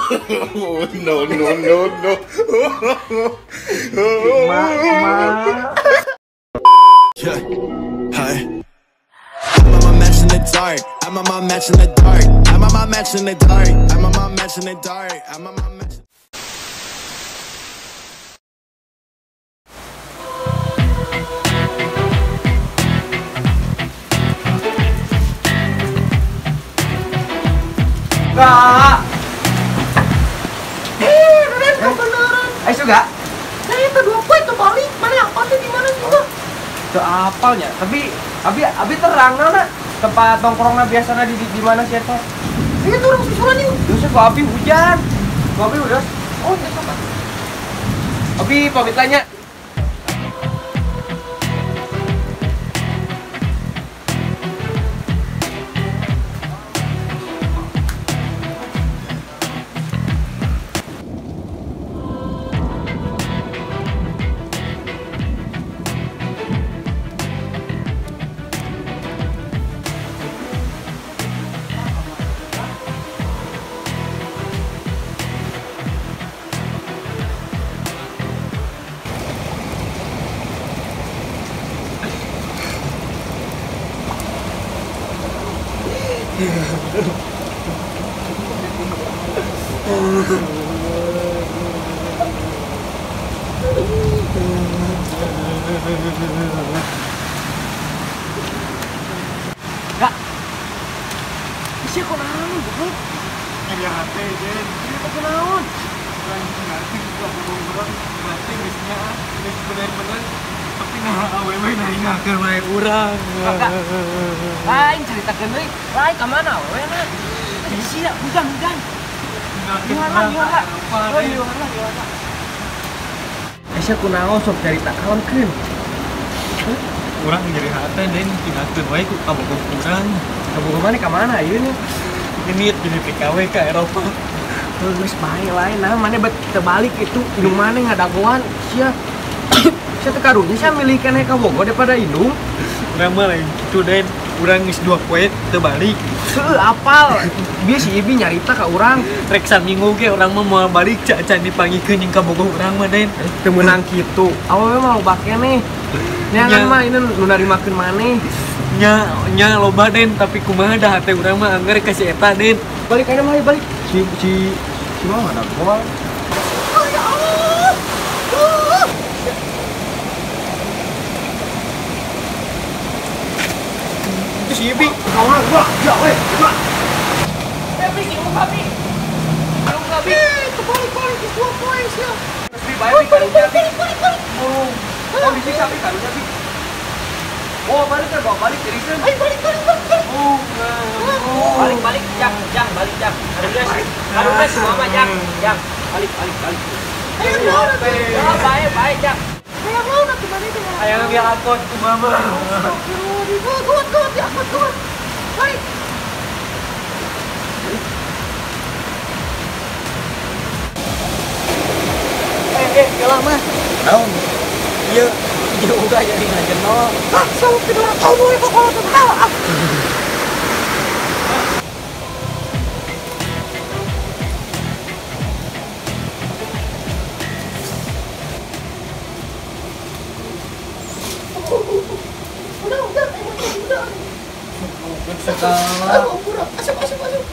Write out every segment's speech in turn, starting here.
No, no, no, no. Ma. Yeah. Hi. I'm on my match in the dark. I'm on my match in the dark. I'm on my match in the dark. I'm on my match in the dark. I'm on my match. Enggak. Ren, kebenaran. Ayo juga. Nah, itu 2 poin tuh balik. Mana apa tuh di mana juga? Itu apalnya. Tapi abi terang na tempat nongkrongna biasanya di mana sih eta? Ini turun susulan yuk. Terus ku abi hujan. Ku abi udah. Oh, ya sama. Abi pamit tanya. Enggak. Isi kok naon, bro? Nyari hati, Den. Kenapa kunaon? Ngerti gua ngomong ngerti geus nya, geus bener-bener tapi nah awewe naingakeun wae urang. Lain caritakeun deui, lain ka mana awewe na? Isi ya, hujan-hujan. Gimana, gimana? Oh, gimana, gimana? Asa kunaon sok carita kalemkeun. Urang nyeri hati Den, tinggalkeun wae ku kabogoh urang. Kabogoh mana ka mana ayeuna? Ini jadi TKW ka Eropa. Geus bae lain nah mana bet terbalik itu indung mana ngadagoan sia. Sia teh karunya sia milih keneh ka Bogor daripada indung. Urang mah lain kitu Den, urang geus 2 poe teu balik. Heuh apal. Bieu si Ibi nyarita ka urang. Rek saminggu ge urang mah moal balik ca-ca dipanggihkeun jeung ka Bogor urang mah Den. Teu meunang kitu. Awewe mah loba keneh. Neangan mah ini nu narimakeun maneh. Nya nya loba Den, tapi kumaha dah hate urang mah angger ka si eta Den. Balik ayeuna mah balik. Si si mah ngadagoan. Oh ya Allah. Itu si Ibi. Kawan gua, ya weh, gua. Bi, si Uga, Bi. Uga, Bi. Kebalik-balik di 2 poin sia. Bi, bae Bi, karunya Bi. Oh, oh bisa Bi, karunya Bi. Oh, balik kan bawa balik jadi sen. Ayo balik balik balik. Oh, balik balik jang jang balik jang. Karunya semua mah jang jang. Balik balik balik. Ayo naon atuh. Oh, bae bae jang. Ayo naon atuh balik teh. Ayo ngambil angkot ku mama. Astagfirullah. Kuat kuat ya kuat kuat. Balik. Kalah mah. Naon? Ieu ieu uga jadi ngajenol. Ah, salah tidur kau boleh kok kalau tuh. Ah. Udah, udah, udah. Segala. Aduh, kurang. Asup, asup, asup.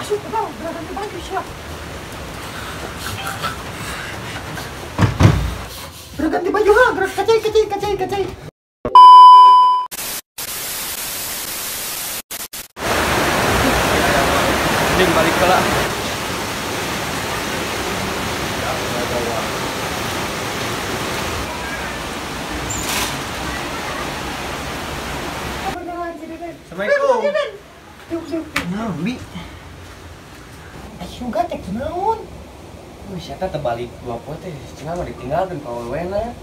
Asup, udah, udah ganti baju siap. Udah ganti baju ha, gerak kacai kacai kacai kacai. Ini balik ke lah. Assalamualaikum. Nah, Bi. Ayo teh kunaon? Wih, siapa terbalik 2 poe teh, cenah mah ditinggalkeun ka awewena.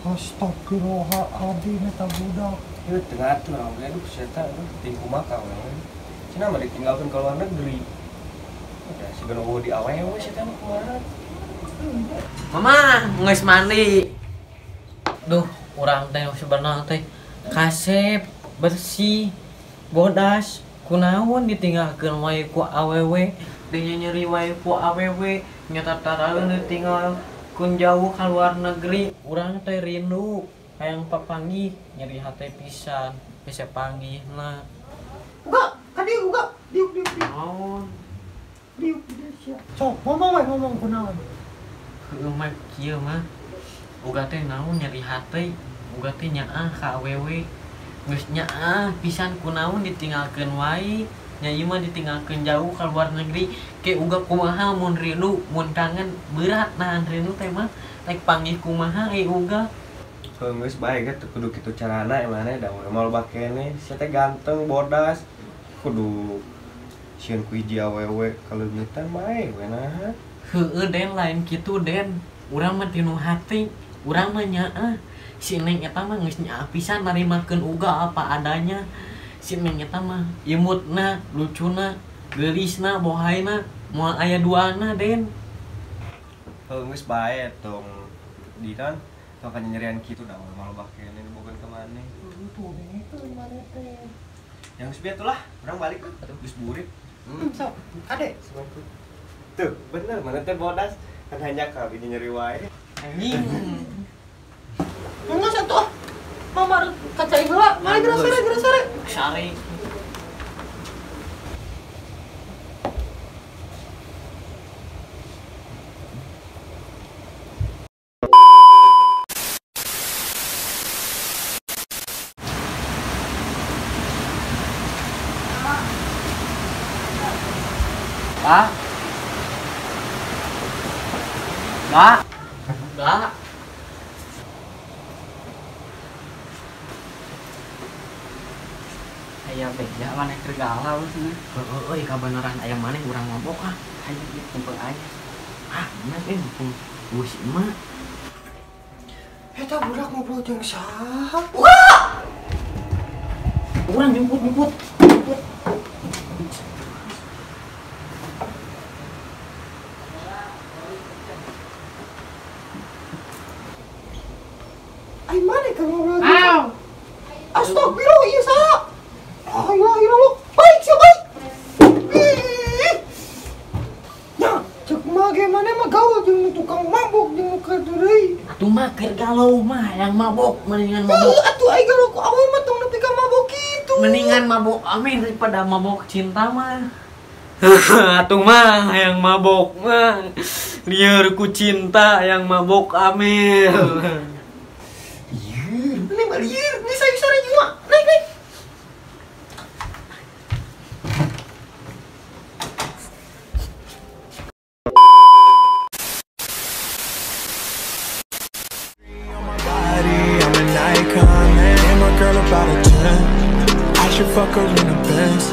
Astagfirullahaladzim eta budak. Ieu teu ngatur awewe aduh siapa aduh ting kumaha ka awewe. Cenah mah ditinggalkeun ka luar negeri. Udah siga nu di awewe sia mah kumaha. Mama, geus mandi. Duh, urang teh sebenarnya teh kasep, bersih, bodas, kunaon ditinggalkeun wae ku awewe. Dinya nyeri wae ku awewe nyata taraeun tinggal kun jauh ka luar negeri. Urang teh rindu hayang papanggih nyeri hate pisan bisa panggihna. Uga, ka dieu uga, diuk diuk diuk. Naon? Diuk diuk sia. Sok ngomong we ngomong kunaon. Heueuh mah kieu mah. Uga teh naon nyeri hate, uga teh nyaah ka awewe. Geus nyaah pisan kunaon ditinggalkeun wae. Nya ieu mah ditinggalkeun jauh ka luar negeri. Ke uga kumaha mun rindu, mun kangen berat nahan rindu teh mah. Rek panggih kumaha euy uga. Heuh geus bae ge teu kudu kitu carana maneh da urang mah loba keneh. Sia teh ganteng, bodas. Kudu sieun ku hiji awewe kaleungitan bae we nah. Heueuh Den lain kitu Den. Urang mah tinu hati, urang mah nyaah. Si Neng eta mah geus nyaah pisan narimakeun uga apa adanya. Si Neng eta mah imutna, lucuna, geulisna, bohaina, moal aya duana Den. Heuh geus bae tong di kan tong kanyerian kitu da urang mah loba keneh dibogohan ka maneh. Tuh dengekeun maneh teh. Yang geus bieu atuh lah, urang balik atuh geus burit. Sok, kade. Tuh, bener maneh teh bodas kan hanya kali nyeri wae. Anjing. Enggak satu ah. Mama kaca heula, mari geura sare, geura sare. Sare. Pak. Pak. Pak. Aya beja maneh keur galau cenah. Heueuh euy kabeneran aya maneh urang mabok ah. Hayu ieu kumpul aja. Ah, bener euy mumpung geus mah. Eta budak ngobrol jeung saha? Buka! Urang jemput-jemput. Ai maneh keur ngobrol jeung Astagfirullah ieu saha? Ah, ilah ilah lu. Baik sia baik. Ih. Nya, cek mah ge maneh mah gaul jeung tukang mabok jeung nu keur deui. Atuh mah keur galau mah yang mabok mendingan mabok. Heuh atuh ai galau ku awe mah tong nepi ka mabok kitu. Mendingan mabok amin daripada mabok cinta mah. Atuh mah yang mabok mah lieur ku cinta yang mabok amil. Lieur, ini mah lieur, ini saya sare juga. Naik naik. I'm an icon, man. And my girl about a 10. I should fuck her in a Benz.